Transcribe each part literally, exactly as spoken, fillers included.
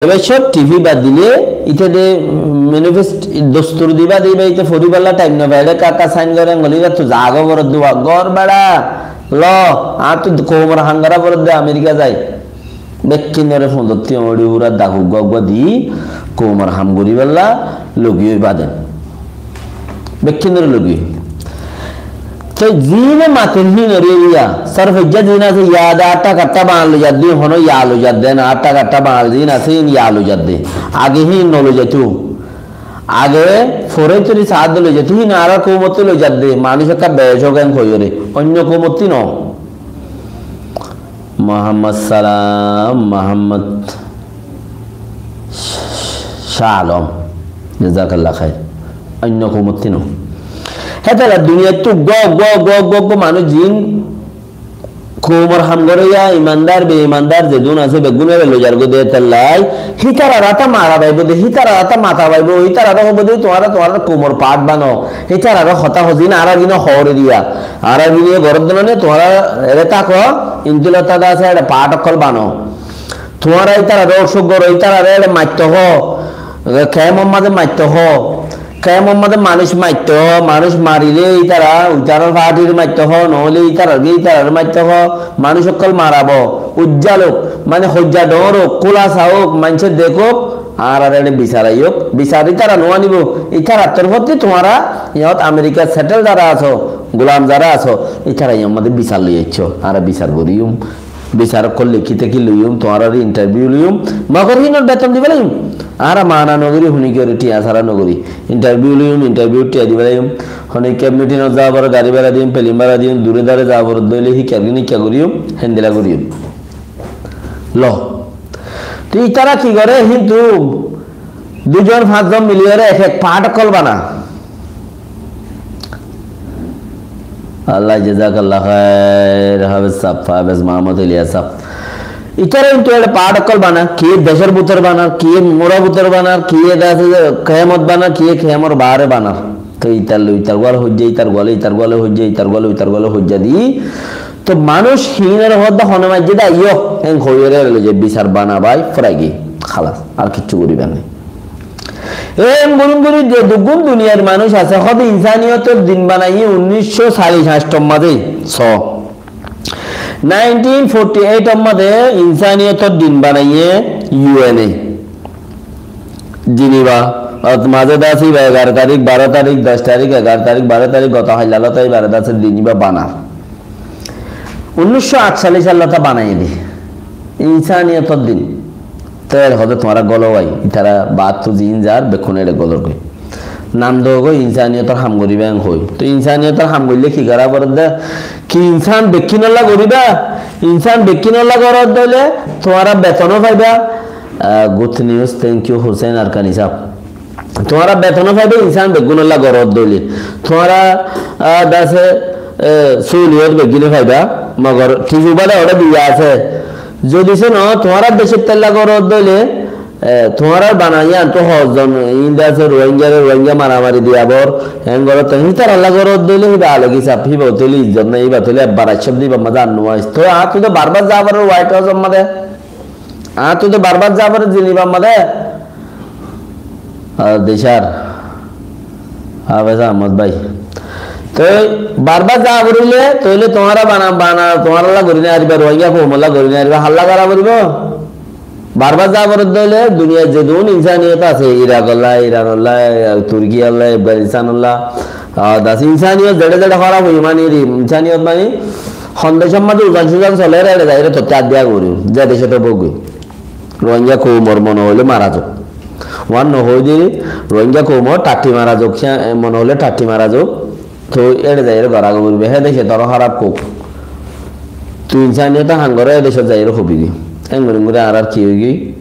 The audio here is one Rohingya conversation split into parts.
Television, T V bad dile, ite de, mm, manifest, dustur diba de iba, ite foribolla time no pai, ere ka ka sign gore, engoli iba tu zaga borot duwa, gor bera, lo, añár tu koumor ham gora borot de America zai. Bekkinore fondotti ori ura dagu gogwa di, koumor ham goribolla, logi oi baden. Bekkinore logi. Te zine mater hinore iya, sar hojja zin ase, ya de atta katta bañal loi jadde, hono ya loi jadde na, atta katta bañal zin ase, in ya loi jadde. Age hin no loi jaito. Age fore turi saad loi jaito, hin ara koumotti loi jadde, manuj ekka besh ogen hoyore, onyo koumotti no. Muhammad Salam, Muhammad Shah Alam. Jazakallah khair. Onyo koumotti no. Hétara duniyattu go, go, go, go, go manuj zin koumor ham gore ya, imandar, beimandar, zedun ase, beggúnore loi zargoi de tellai. Hítarar ata mara baibo de, hítarar ata mata baibo, hítarare hobo de, tuáñra, tuáñra koumor part bano. Hítarare hotá hozin, ara gine hore diya. Ara gine gorot de nane, tuáñra ere tako, intulota da ase, ere part okkol bano. Tuáñra ítarare osuk goró, ítarare ere maitto ho, kemor maze maitto ho, kemor maze manuj maitto ho, manuj marile ítara, ítarar partir maitto ho, noile ítarar ge ítarare maitto ho, manuj okkol marabo, ujjal ok, mane hojja dor ok, kulasa ok, maince dekok, añárar ere bisar aiyok, bisar ítara no anibo, ítarar torfotti tuáñra iyot America settle zara aso, gulam zara aso, ítara iyot maze bisar loi aicco, añára bisar goriyum. Bisar okkol lekí tekí loiyum, tuáñrare interview loiyum, mogor hinor beton diba laiyum. Añára mana no gori, huni gori, tiya sara no gori. Interview loiyum, interview tiya diba laiyum. Honi keb meeting ot zabar gari bára diyum, plane bára diyum, dure dare zabar doile hikka gini hikka goriyum, hendila goriyum. Lo. Te ítara ki gore, hintu duizon fañszon miliyore ek ek part okkol bana. Allah jazakallah khair, Hafez sahab, Hafez Muhammad Ilyas sahab. Ítara hintu ere part okkol bana, kiye decor bútore banar, kiye mura bútore banar, kiye dase kemot banar, kiye kemor baáre banar. To ítar loi ítar guale hojja, ítar guale, ítar guale hojja, ítar guale, ítar guale hojja di. To manuj hinor hodda hone maijje da, iyo, hen hoiyore loi je bisar bana bái, furai gi, halas, ar kichu goribar nai. En guri guri de dugun duniyar manuj ase, hode insaniyotor din banaiye unnisso sallic anctor maze, so. Nineteen forty eight or maze insaniyotor din banaiye U N e. Geneva, ot maze dasi ba egaro tarik, baro tarik, doc tarik, egaro tarik, baro tarik, goto hailla lota ibare dasi Geneva banar. Unnisso atcallic sallota banaiye di. Insaniyotor din. Tere hode tuáñra golo bái, ítara baáttu zin zar, bekkún ere golor goi. Nam do goi, insaniyotor ham goriba en hoi. To insaniyotor ham goille ki gora foredde? Ki insan bekkúnolla goriba? Insan bekkúnolla gorodde óile tuáñra betono faiba. Ah, good news, thank you, Hussein Arkani sahab. Tuáñra betono faiba insan beggúnolla gorodde óile. Tuáñra, ah, dase, eh, Suliot beggúne faiba, mogor thik ubade ore diya ase. Zodi se no, tuáñra decottolla gorodde óile, eh, tuáñrar bana iyan to hozon, inde ase Rohingyare Rohingya maramari diya bor, en gorodde, hitaralla gorodde óile, hiba alegi sap, hiba óile izzot nai, hiba óile ebbar acchab diba maza annuwa. To añáttu to barbar zabar White House or maze. Añáttu to barbar zabar Geneva or maze. Ar decár Hafez Ahmad bái. Toi barbar za foribó, toile tuáñra bana, bana, tuáñralla gori no fariba, Rohingya koumolla gori no fariba, halla gora foribo. Barbar za foribó óile duniyar zedún insaniyot ase, Irakolla, Iranolla, Turkiyolla, Afganistanolla, ah, das insaniyot zede zede hóraf óiye mani, insaniyot mani, hon decor maze uzan suzan soler, ere zaire totte addiya gori, ze dece to bogoi. Rohingya koumor mone hoile mara zouk. Uán no hoide Rohingya koumor thatti mara zouk, mone hoile thatti mara zouk. Toi ere zaire gora gori be, he dece toro hóraf kouk. Tui insaniyotor ham gore, e decot zaire hobi gi. Engori engori añárar ki ói gi?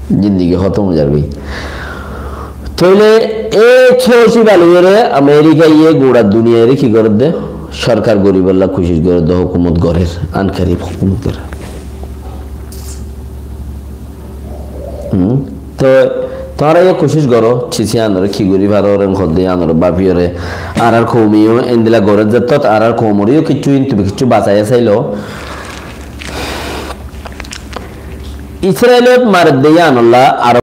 Zindigi hótom ói zargoi. Toile e soci baluyore Amerika iye gura duniyare ki goredde? Sorkar goribolla kucic goredde, hókumot gorer, ankarib hókumot gorer. Hum? To tuáñra iye kucic goro, cici anore ki gori faro, ren hodde anore bafiyore, añárar koumiyo endilla gore zettot, añárar koumoriyo kiccu, hintu kiccu basaiya sailo. Israilot maredde yíanolla Arob